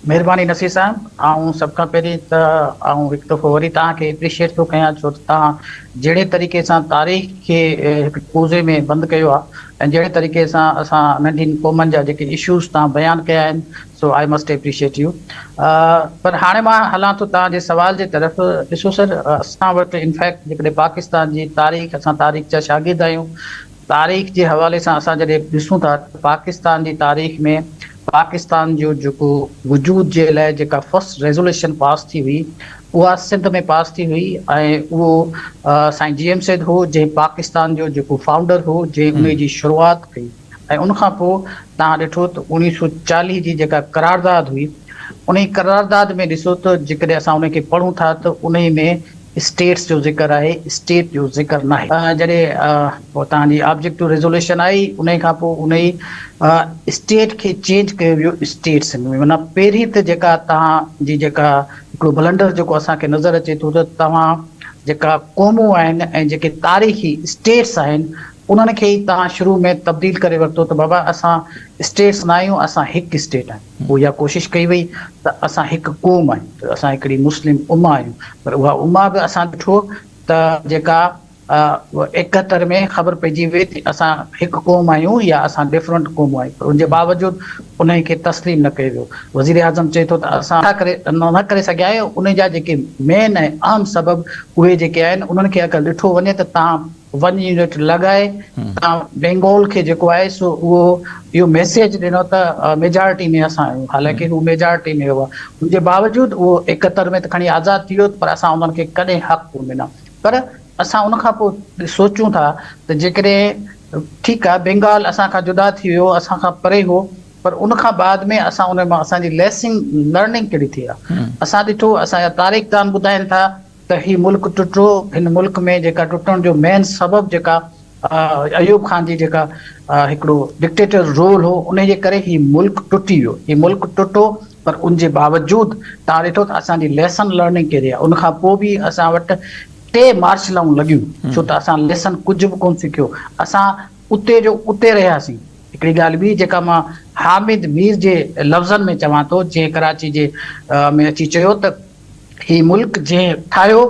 مهرباني نصير صاحب آئون سڀ کان پهرين ته آئون هڪ دفعو وري توهان کي اپريشيٽ ٿو ڪيان ڇو ته توهان جهڙي طريقي سان تاريخ کي هڪ ڪوزي ۾ بند ڪيو آهي ۽ جهڙي طريقي سان اسان ننڍين قومن جا جيڪي اشوز توهان بيان ڪيا آهن سو I must appreciate U پر هاڻي مان هلان ٿو توهان جي سوال جي طرف ڏسو سر اسان وٽ انفيڪٽ جيڪڏهن پاڪستان جي تاريخ اسان تاريخ جا شاگرد آهيون تاريخ جي حوالي سان اسان جڏهن ڏسون ٿا ته پاڪستان جي تاريخ ۾ پاڪستان جو جيڪو وجود جي لاء جيڪا فرسٽ ريزوليشن پاس ٿي هئي اها سنڌ ۾ پاس ٿي هئي ۽ اهو سائين جي ايم سيد هو جنهن پاڪستان جو جيڪو فائونڊر هو جنهن ان جي شروعات ڪئي ۽ ان کان پوء توهان ڏٺو ته 1940 جي جيڪا قرارداد هئي انهي قرارداد ۾ ڏسو ته جيڪڏهن اسان ان کي پڙهون ٿا ته انهي ۾ اسٽيٽس جو ذڪر آهي اسٽيٽ جو ذڪر ناهي. جڏهن پوء توهان جي آبجيڪٽو ريزوليشن آئي انهي کان پوء انهي اسٽيٽ کي چينج ڪيو ويو اسٽيٽس ۾ معنيٰ پهرين ته جيڪا توهان جي جيڪا هڪڙو بلنڊر جيڪو اسان کي نظر اچي ٿو ته توهان جيڪا قومون آهن ۽ جيڪي تاريخي اسٽيٽس آهن انهن کي ئي توهان شروع ۾ تبديل ڪري ورتو ته بابا اسان اسٽيٽس نه آهيون اسان هڪ اسٽيٽ آهيون پوء اها ڪوشش ڪئي وئي ته اسان هڪ قوم آهيون ته اسان هڪڙي مسلم امه آهيون پر اها امه به اسان ڏٺو ته جيڪا 71 ۾ خبر پئجي وئي ته اسان هڪ قوم آهيون يا اسان ڊفرنٽ قومون آهيون پر ان جي باوجود انهي کي تسليم نه ڪيو ويو وزيراعظم چئي ٿو ته اسان ڪري نه ڪري سگهيا آهيون انهي جا جيڪي مين ۽ اهم سبب اهي جيڪي آهن انهن کي اگر ڏٺو وڃي ته تان ون يونٽ لڳائي تان بينگول کي جيڪو آهي سو اهو اهو ميسيج ڏنو ته ميجارٽي ۾ اسان آهيون حالانڪه هو ميجارٽي ۾ هئا ان جي باوجود اهو 71 ۾ ته کڻي آزاد ٿي ويو پر اسان انهن کي ڪڏهن حق ڪونه ڏنا پر اسان ان کان پوء سوچون ٿا ته جيڪڏهن ٺيڪ آهي بينگال اسان کان جدا ٿي ويو اسان کان پري هو پر ان کان بعد ۾ اسان ان مان اسان جي ليسنگ لرننگ ڪهڙي ٿي آهي اسان ڏٺو اسان جا تاريخدان ٻڌائين ٿا ته هي ملڪ ٽٽو، هن ملڪ ۾ جيڪا ٽٽڻ جو مين سبب جيڪا ايوب خان جي جيڪا هڪڙو ڊڪٽيٽر رول هو انهي جي ڪري هي ملڪ ٽٽي ويو، هي ملڪ ٽٽو پر ان جي باوجود توهان ڏٺو ته اسان جي ليسن لرننگ ڪهڙي آهي، ان کان پوء به اسان وٽ ٽي مارش لائون لڳيون ڇو ته اسان ليسن ڪجهه به ڪونه سکيو، اسان اتي جو اتي رهياسين. هڪڙي ڳالهه ٻي جيڪا مان حامد مير جي لفظن ۾ چوان ٿو جنهن ڪراچي جي ۾ اچي چيو ته. هي ملڪ جنهن ٺاهيو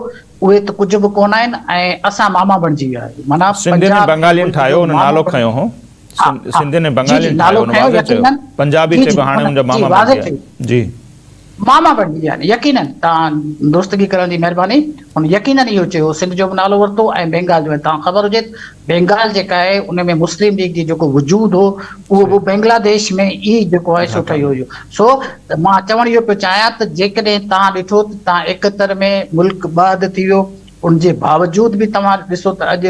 اهي ته ڪجهه به ڪونه آهن ۽ اسان ماما بڻجي ويا آهيون معنيٰ سنڌين ۽ پنجاب بنگالين ملڪ جو ٺاهيو ان مامو نالو بڻجي کنيو هو ها ها سنڌين ۽ جي جي بنگالين نالو ٺاهيو ان کنيو واضح چيو يقينن پنجابي جي چئبو جي هاڻي ان ان جا جي ماما واضح بڻجي ويا چيو جي. ماما بڻجي ويا آهن يقينن توهان درستگي ڪرڻ جي مهرباني هن يقينن اهو چيو سنڌ جو به نالو ورتو ۽ بينگال جو ۽ توهان خبر هجي ته بينگال جيڪا آهي ان ۾ مسلم ليگ جي جيڪو وجود هو اهو به بنگلاديش ۾ ئي جيڪو آهي سو ٺهيو هيو سو ته مان چوڻ اهو پيو چاهيان ته جيڪڏهن توهان ڏٺو ته توهان 71 ۾ ملڪ ٻه اڌ ٿي ويو ان جي باوجود به توهان ڏسو ته اڄ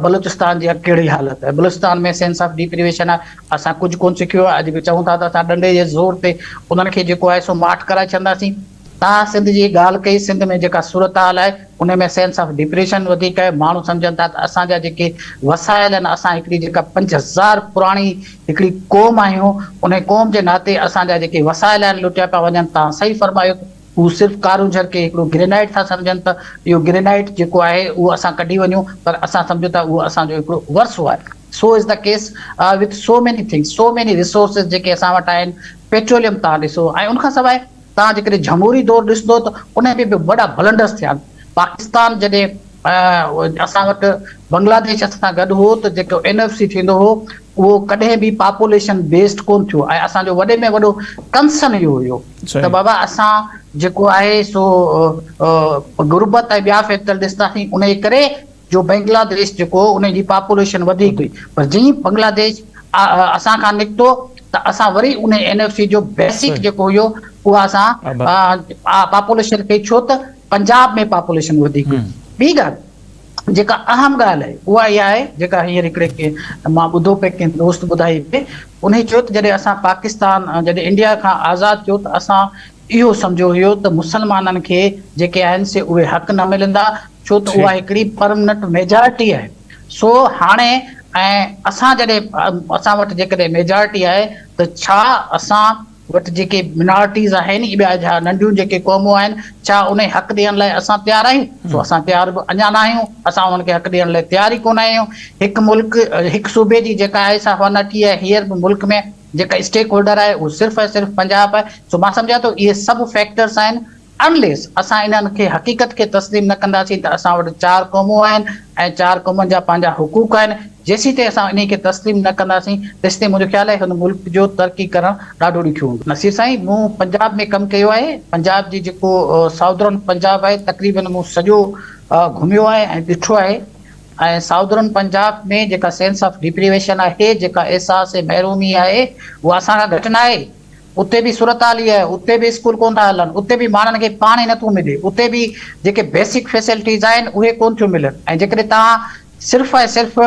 بلوچستان جي ڪهڙي حالت آهي بلوچستان ۾ سينس آف ڊيپريويشن آهي اسان ڪجهه ڪونه سکيو آهي اڄ به چئون ٿا ته اسان ڏنڊي جي زور تي انهن کي جيڪو آهي سو ماٺ ڪرائي ڇڏنداسين توهان سنڌ جي ڳالهه ڪئي، سنڌ ۾ جيڪا صورتحال آهي ان ۾ سينس آف ڊپريشن وڌيڪ آهي، ماڻهو سمجهن ٿا ته اسان جا جيڪي وسائل آهن، اسان هڪڙي جيڪا 5000 پراڻي هڪڙي قوم آهيون، انهي قوم جي ناتي اسان جا جيڪي وسائل آهن لٽيا پيا وڃن، توهان صحيح فرمايو ته هو صرف ڪارونجهر کي هڪڙو گرينائيٽ ٿا سمجهن ته اهو گرينائيٽ جيڪو آهي اهو اسان ڪڍي وڃون پر اسان سمجهون ٿا اهو اسان جو هڪڙو ورثو آهي، so is the case with so many things, so many resources جيڪي اسان وٽ آهن، پيٽروليم توهان ڏسو ۽ ان کان سواء توهان جيڪڏهن جمهوري دور ڏسندو ته ان ۾ به وڏا بلنڊرس ٿيا آهن. پاڪستان جڏهن اسان وٽ بنگلاديش اسان سان گڏ هو ته جيڪو اين ايف سي ٿيندو هو اهو ڪڏهن به پاپوليشن بيسڊ ڪونه ٿيو ۽ اسان جو وڏي ۾ وڏو ڪنسرن اهو هيو ته بابا اسان جيڪو آهي سو غربت ۽ ٻيا فيڪٽر ڏسنداسين ان جي ڪري جو بنگلاديش جيڪو هو ان جي پاپوليشن وڌيڪ هئي پر جئين ئي بنگلاديش اسان کان نڪتو ته اسان وري ان اين ايف سي جو بيسڪ جيڪو هيو اها اسان پاپوليشن ڪئي ڇو ته پنجاب ۾ پاپوليشن وڌيڪ هئي. ٻي ڳالهه جيڪا اهم ڳالهه آهي اها اها آهي جيڪا هينئر هڪڙي ڪنهن مان ٻڌو پئي ڪنهن دوست ٻڌائي پئي انهي چيو ته جڏهن اسان پاڪستان جڏهن انڊيا کان آزاد ٿيو ته اسان اهو سمجهيو هيو ته مسلمانن کي جيڪي آهن سي اهي حق نه ملندا ڇو ته اها هڪڙي پرمننٽ ميجارٽي آهي سو هاڻي ۽ اسان جڏهن اسان وٽ جيڪڏهن ميجارٽي آهي ته ڇا اسان وٽ جيڪي منارٽيز آهن ٻيا جا ننڍيون جيڪي قومون آهن ڇا انهي حق ڏيڻ لاء اسان تيار آهيون سو اسان تيار به اڃا نه آهيون اسان انهن کي حق ڏيڻ لاء تيار ئي ڪونه آهيون هڪ ملڪ هڪ صوبي جي جيڪا آهي سا فنٽي آهي هينئر به ملڪ ۾ جيڪا اسٽيڪ هولڊر آهي اهو صرف ۽ صرف پنجاب آهي سو مان سمجهان ٿو اهي سڀ فيڪٽرس آهن انليس اسان انهن کي حقيقت کي تسليم نه ڪنداسين ته اسان وٽ چار قومون آهن ۽ چار قومن جا پنهنجا حقوق آهن جيسيتائين اسان انهي کي تسليم نه ڪنداسين تيسيتائين منهنجو خيال آهي هن ملڪ جو ترقي ڪرڻ ڏاڍو ڏکيو هوندو. نصير سائين مون پنجاب ۾ ڪم ڪيو آهي پنجاب جي جيڪو سائودرن پنجاب آهي تقريبن مون سڄو گهميو آهي ۽ ڏٺو آهي ۽ سائودرن پنجاب ۾ جيڪا سينس آف ڊپريويشن آهي جيڪا احساس محرومي آهي اها اسان کان گهٽ ناهي. اتي به صورتحال اها آهي، اتي به اسڪول ڪونه ٿا هلن، اتي به ماڻهن کي پاڻي نه ٿو ملي، اتي به جيڪي بيسڪ فيسلٽيز آهن اهي ڪونه ٿيون ملن ۽ جيڪڏهن توهان صرف ۽ صرف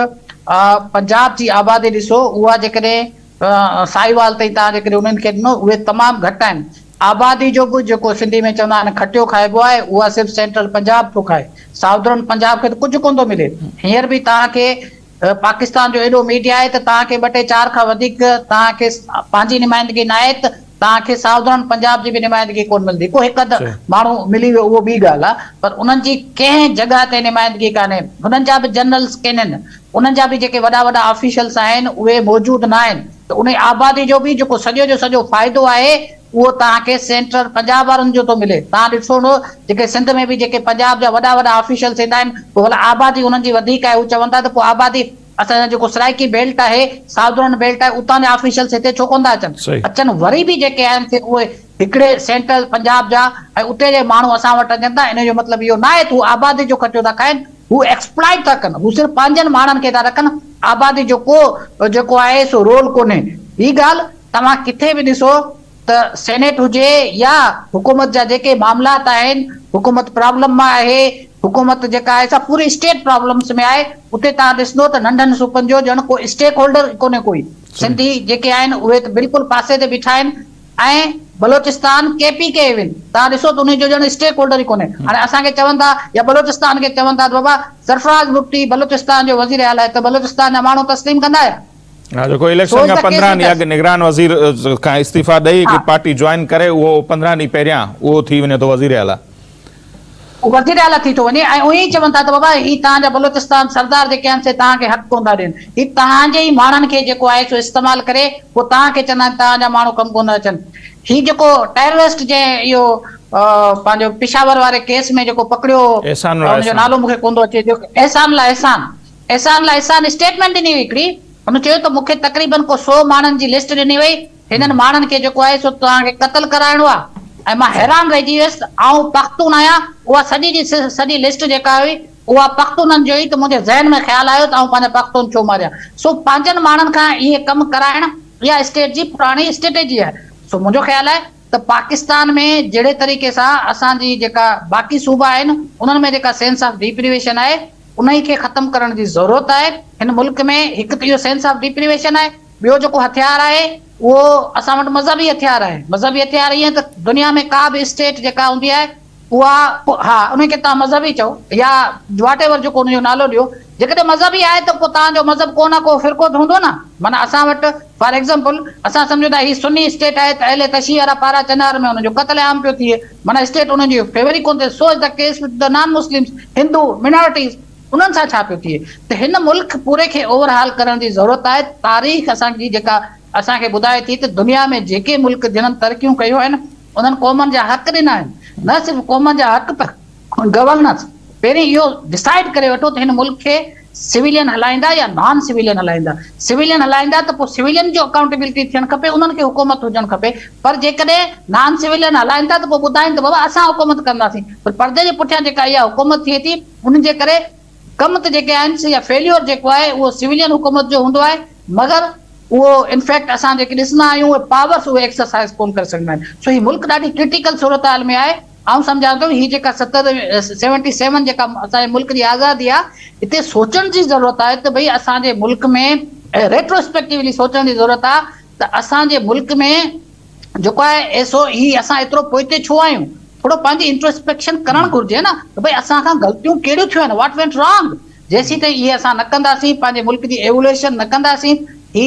پنجاب جي آبادي ڏسو اها جيڪڏهن ساهيوال تائين توهان جيڪڏهن انهن کي ڏنو اهي تمام گهٽ آهن. آبادي جو به جيڪو سنڌي ۾ چوندا آهن کٽيو کائبو آهي اها صرف سينٽرل پنجاب ٿو کائي، سائودرن پنجاب کي ته ڪجهه ڪونه ٿو ملي. هينئر به توهان کي پاڪستان جو ايڏو ميڊيا آهي ته توهان کي ٻه ٽي چار کان وڌيڪ توهان کي پنهنجي نمائندگي ناهي ته توهان کي سائودرن پنجاب جي به نمائندگي ڪونه ملندي ڪو هڪ اڌ ماڻهو ملي ويو اهو ٻي ڳالهه آهي پر انهن جي ڪنهن جڳهه تي نمائندگي ڪانهي هنن جا به جنرلز ڪينهن انهن جا به جيڪي وڏا وڏا آفيشلز آهن اهي موجود ناهن ته انهي آبادي جو به جيڪو سڄو جو سڄو فائدو آهي اهو توهان کي سينٽرل پنجاب وارن جو ٿو ملي. توهان ڏٺو هوندو جيڪي سنڌ ۾ به جيڪي پنجاب جا وڏا وڏا آفيشلس ايندا آهن پوء ڀلا آبادي انهن جي وڌيڪ آهي هو چون ٿا ته پوء آبادي اسان جا جيڪو سرائيڪي بيلٽ آهي سائودرن بيلٽ آهي اتان جا آفيشلس هتي ڇو ڪونه ٿا اچن اچن وري به جيڪي آهن سي اهي هڪڙي سينٽرل پنجاب جا ۽ اتي جا ماڻهو اسان وٽ اچن ٿا ان جو مطلب اهو ناهي ته هو آبادي جو کٽيو ٿا کائن هو ايڪسپلائيٽ ٿا ڪن هو صرف پنهنجن ماڻهن کي ٿا رکن آبادي جو ڪو جيڪو آهي سو رول ڪونهي هي ڳالهه توهان ڪٿي به ڏسو ته سينيٽ هجي يا حڪومت جا جيڪي معاملات آهن، حڪومت پرابلم مان آهي، حڪومت جيڪا آهي سا پوري اسٽيٽ پرابلمس ۾ آهي، اتي توهان ڏسندو ته ننڍن صوبن جو ڄڻ ڪو اسٽيڪ هولڊر ئي ڪونهي ڪوئي، سنڌي جيڪي آهن اهي ته بلڪل پاسي تي بيٺا آهن ۽ Balochistan, K P K even توهان ڏسو ته انهي جو ڄڻ اسٽيڪ هولڊر ئي ڪونهي، هاڻي اسان کي چون ٿا يا بلوچستان کي چون ٿا ته بابا سرفراز بگٽي بلوچستان جو وزير اعليٰ آهي ته بلوچستان جا ماڻهو تسليم ڪندا يا؟ ها جيڪو اليڪشن کان 15 ڏينهن اڳ نگران وزير کان استعيفا ڏئي هڪڙي پارٽي جوائن ڪري اهو 15 ڏينهن پهريان اهو ٿي وڃي ٿو وزير اعليٰ. وزير اعليٰ ٿي ٿو وڃي ۽ اهي ئي چون ٿا ته بابا هي توهان جا بلوچستان سردار جيڪي آهن سي توهان کي حق ڪونه ٿا ڏين هي توهان جي ئي ماڻهن کي جيڪو آهي سو استعمال ڪري پوء توهان کي چوندا آهن توهان جا ماڻهو ڪم ڪونه ٿا اچن هي جيڪو ٽيررسٽ جنهن اهو پنهنجو پشاور واري ڪيس ۾ جيڪو پڪڙيو احسان الله ان جو نالو مون کي ڪونه ٿو اچي احسان الله احسان احسان الله احسان اسٽيٽمينٽ ڏني هئي هڪڙي، هن چيو ته مون کي تقريبن ڪو سو ماڻهن جي لسٽ ڏني وئي، هنن ماڻهن کي جيڪو آهي سو توهان کي قتل ڪرائڻو آهي ۽ مان حيران رهجي ويس ته آئون پختون آهيان، اها سڄي جي سڄي لسٽ جيڪا هئي اها پختونن جي هئي ته منهنجي ذهن ۾ خيال آيو ته آئون پنهنجا پختون ڇو ماريان، سو پنهنجن ماڻهن کان اهي ڪم ڪرائڻ اها اسٽيٽ جي پراڻي اسٽريٽجي آهي، سو منهنجو خيال آهي ته پاڪستان ۾ جهڙي طريقي سان اسان جي جيڪا باقي صوبا آهن انهن ۾ جيڪا سينس آف ڊيپريويشن آهي انهي کي ختم ڪرڻ جي ضرورت آهي هن ملڪ ۾ هڪ ته اهو سينس آف ڊيپريويشن آهي ٻيو جيڪو هٿيار آهي اهو اسان وٽ مذهبي هٿيار آهي مذهبي هٿيار ائين ته دنيا ۾ ڪا به اسٽيٽ جيڪا هوندي آهي اها ها انهي کي توهان مذهبي چئو يا واٽ ايور جيڪو ان جو نالو ڏيو جيڪڏهن مذهبي آهي ته پوء توهان جو مذهب ڪو نه ڪو فرقو ته هوندو نه معنيٰ اسان وٽ فار ايگزامپل اسان سمجهون ٿا هي سني اسٽيٽ آهي ته اهل تشيع وارا پارا چنار ۾ انهن جو قتل عام پيو ٿئي معنيٰ اسٽيٽ انهن جي فيور ئي ڪونه ٿئي so is the case with the non Muslims Hindu minorities انهن سان ڇا پيو ٿئي ته هن ملڪ پوري کي اوور هال ڪرڻ جي ضرورت آهي تاريخ اسان جي جيڪا اسان کي ٻڌائي ٿي ته دنيا ۾ جيڪي ملڪ جنهن ترقيون ڪيون آهن انهن قومن جا حق ڏنا آهن نه صرف قومن جا حق پر گورننس پهرين اهو ڊسائيڊ ڪري وٺو ته هن ملڪ کي سويلين هلائيندا يا نان سويلين هلائيندا سويلين هلائيندا ته پوء سويلين جو اڪائونٽيبلٽي ٿيڻ کپي انهن کي حڪومت هجڻ کپي پر جيڪڏهن نان سويلين هلائين ٿا ته پوء ٻڌائين ته بابا اسان حڪومت ڪنداسين پر پردي جي پٺيان جيڪا اها حڪومت ٿئي ٿي ان جي ڪري ڪم ته جيڪي آهن سي يا فيليور جيڪو آهي اهو سويلين حڪومت جو هوندو آهي مگر اهو انفيڪٽ اسان جيڪي ڏسندا آهيون اهي پاورس اهي ايڪسرسائز ڪونه ڪري سگهندا آهن سو هي ملڪ ڏاڍي ڪرٽيڪل صورتحال ۾ آهي آئون سمجهان ٿو هي جيڪا ستر سيونٽي سيون جيڪا اسان جي ملڪ جي آزادي آ هتي سوچڻ جي ضرورت آهي ته ڀئي اسان جي ملڪ ۾ ريٽروسپيڪٽيولي سوچڻ جي ضرورت آ ته اسان جي ملڪ ۾ جيڪو آهي ايسو هي اسان ايترو پوئتي ڇو آهيون ٿورو پنهنجي انٽروسپيڪشن ڪرڻ گهرجي نه ته ڀئي اسان کان غلطيون ڪهڙيون ٿيون آهن واٽ وينٽ رانگ جيسين تائين اهي اسان نه ڪنداسين پنهنجي ملڪ جي ايولوئيشن نه ڪنداسين هي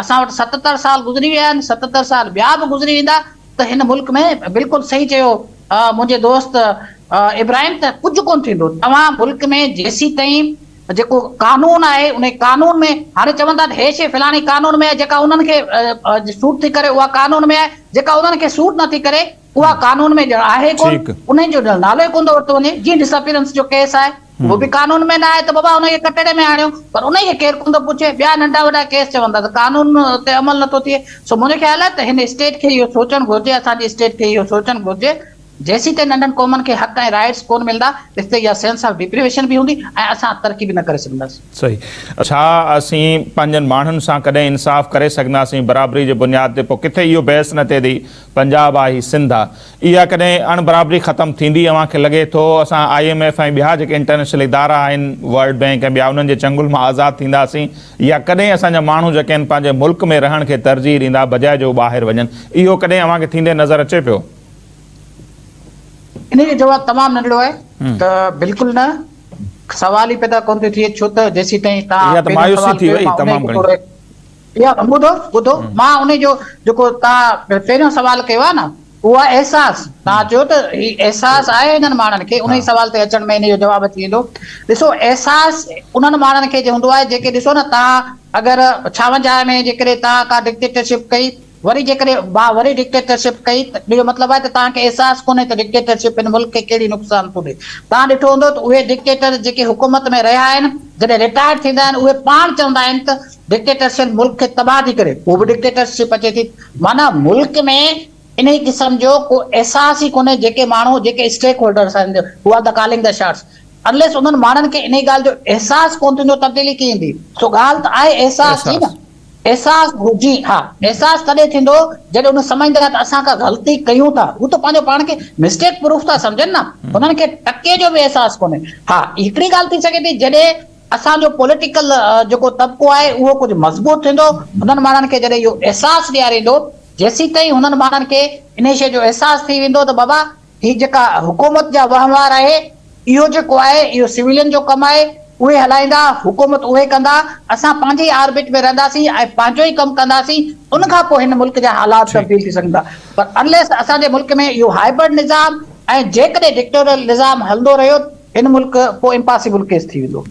اسان وٽ 77 سال گذري ويا آهن 77 سال ٻيا به گذري ويندا ته هن ملڪ ۾ بلڪل صحيح چيو منهنجي دوست ابراهيم ته ڪجهه ڪونه ٿيندو توهان ملڪ ۾ جيسيتائين جيڪو قانون آهي انهي قانون ۾ هاڻي چون ٿا ته هي شي فلاڻي قانون ۾ آهي جيڪا انهن کي سوٽ ٿي ڪري اها قانون ۾ آهي جيڪا انهن کي سوٽ نٿي ڪري اها قانون ۾ ڄڻ آهي ڪونه انهي جو ڄڻ نالو ئي ڪونه ٿو ورتو وڃي جيئن ڊس اپيرنس جو ڪيس آهي اهو به قانون ۾ نه آهي ته بابا انهي کي ڪٽهڙي ۾ آڻيو پر انهي کي ڪير ڪونه ٿو پڇي ٻيا ننڍا وڏا ڪيس چون ٿا ته قانون تي عمل نٿو ٿئي سو منهنجو خيال آهي ته هن اسٽيٽ کي اهو سوچڻ گهرجي اسان جي اسٽيٽ کي اهو سوچڻ گهرجي جيسيتائين ننڍن قومن کي حق ۽ رائيٽس ڪونه ملندا تيستائين اها سينس آف ڊپريويشن به هوندي ۽ اسان ترقي به نه ڪري سگهنداسين. صحيح. ڇا اسين پنهنجن ماڻهن سان ڪڏهن انصاف ڪري سگهنداسين برابري جي بنياد تي پوء ڪٿي اهو بحث نه ٿئي ته هي پنجاب آ هي سنڌ آ اها ڪڏهن اڻ برابري ختم ٿيندي اوهان کي لڳي ٿو اسان I M F ۽ ٻيا جيڪي انٽرنيشنل ادارا آهن ورلڊ بينڪ ۽ ٻيا انهن جي چنگل مان آزاد ٿينداسين يا ڪڏهن اسان جا ماڻهو جيڪي آهن پنهنجي ملڪ ۾ رهڻ کي ترجيح ڏيندا بجاء جو ٻاهر وڃن اهو ڪڏهن اوهان کي ٿيندي نظر اچي پيو؟ انهيء جو جواب تمام ننڍڙو آهي ته بلڪل نه، سوال ئي پيدا ڪونه ٿو ٿئي ڇو ته جيسيتائين توهان اها ته پهريون مايوسي سوال ٿي ڪيو وئي مان انهيء تمام کي گهڻي. ٿورو اها ٻڌو ٻڌو مان انهيء جو جيڪو توهان پهريون سوال ڪيو آهي نه اهو آهي احساس توهان چيو ته هي احساس آهي هنن ماڻهن کي انهيء سوال تي اچڻ ۾ انهيء جو جواب اچي ويندو ڏسو احساس انهن ماڻهن کي جي هوندو آهي جيڪي ڏسو نه توهان اگر 56 ۾ جيڪڏهن توهان ڪا ڊڪٽيٽرشپ ڪئي وري جيڪڏهن با وري ڊڪٽيٽرشپ ڪئي ته ان جو مطلب آهي ته توهان کي احساس ڪونهي ته ڊڪٽيٽرشپ هن ملڪ کي ڪهڙي نقصان ٿو ڏئي. توهان ڏٺو هوندو ته اهي ڊڪٽيٽر جيڪي حڪومت ۾ رهيا آهن جڏهن رٽائرڊ ٿيندا آهن اهي پاڻ چوندا آهن ته ڊڪٽيٽرشپ ملڪ کي تباهه ٿي ڪري پوء به ڊڪٽيٽرشپ اچي ٿي معنيٰ ملڪ ۾ انهي قسم جو ڪو احساس ئي ڪونهي جيڪي ماڻهو جيڪي اسٽيڪ هولڊرس آهن who are the calling the shots unless انهن ماڻهن کي انهي ڳالهه جو احساس ڪونه ٿيندو تبديلي ڪيئن ايندي سو ڳالهه ته آهي احساس جي نه. احساس هجي ها. احساس تڏهن ٿيندو جڏهن هن سمجهندا ته اسان ڪا غلطي ڪيون ٿا. هو ته پنهنجو پاڻ کي مسٽيڪ پروف ٿا سمجهن نه. هنن کي ٽڪي جو به احساس ڪونهي. ها هڪڙي ڳالهه ٿي سگهي ٿي جڏهن اسان جو پوليٽيڪل جيڪو طبقو آهي اهو ڪجهه مضبوط ٿيندو هنن ماڻهن کي جڏهن اهو احساس ڏياريندو جيسيتائين هنن ماڻهن کي انهي شيء جو احساس ٿي ويندو ته بابا هي جيڪا حڪومت جا وهنوار آهي اهو جيڪو آهي اهو سويلين جو ڪم آهي اهي هلائيندا حڪومت اهي ڪندا اسان پنهنجي ئي آربٽ ۾ رهنداسين ۽ پنهنجو ئي ڪم ڪنداسين ان کان پوء هن ملڪ جا حالات تبديل ٿي سگهن ٿا پر انليس اسان جي ملڪ ۾ اهو هائبرڊ نظام ۽ جيڪڏهن ڊڪٽوريل نظام هلندو رهيو هن ملڪ پوء امپاسيبل ڪيس ٿي ويندو.